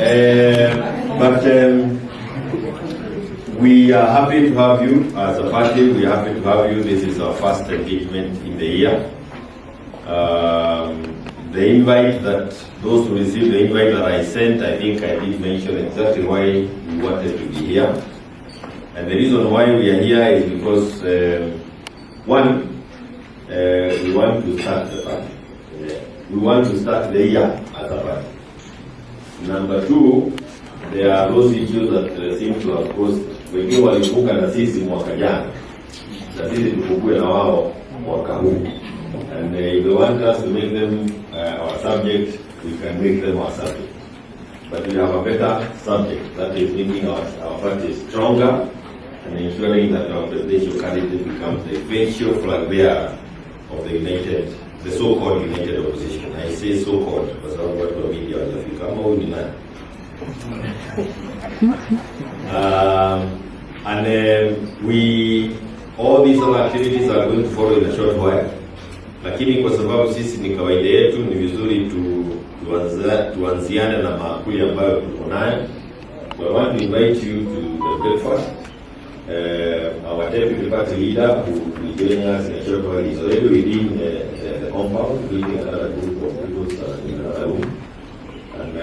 But we are happy to have you as a party. We are happy to have you. This is our first engagement in the year. The invite that those who received the invite that I sent, I think I did mention exactly why we wanted to be here. And the reason why we are here is because, one, we want to start the party. We want to start the year as a party. Number two, there are those issues that seem to have caused, wengine walivuka na sisi mwaka jana, na sisi tuvuke na wao mwaka huu. And if they want us to make them our subject, we can make them our subject. But we have a better subject, that is making our party stronger and ensuring that our presidential candidate becomes the eventual flag bearer of the so-called united opposition. I say so-called kwa sababu watu wa media hawajafika. Ama huyu ni nani? And all these other activities are going to follow in a short while. Lakini kwa sababu sisi ni kawaida yetu, ni vizuri tuanziane na maakuli ambayo tuko nayo. So I want to invite you to the breakfast. Our deputy party leader who will be joining us in a short while is already within the compound, leading another group of people in another room. And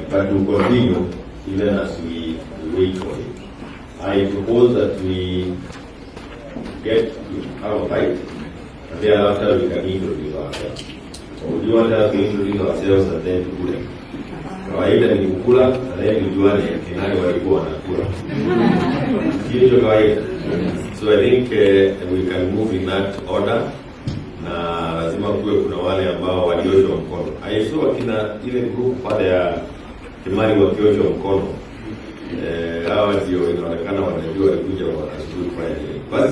but we'll continue even as we wait for him. I propose that we get to have a bite, and thereafter we can introduce ourselves. Or would you want us to introduce ourselves and then tukule? Kawaida ni kukula and then tujuane ni nani walikuwa wanakula. Sio hiyo kawaida? So I think we can move in that order, na lazima kuwe kuna wale ambao walioshwa mkono. I saw akina ile group pale ya Kimari wakioshwa mkono. Eh, hawa ndio inaonekana wanajua walikuja asubuhi kufanya nini. Basi.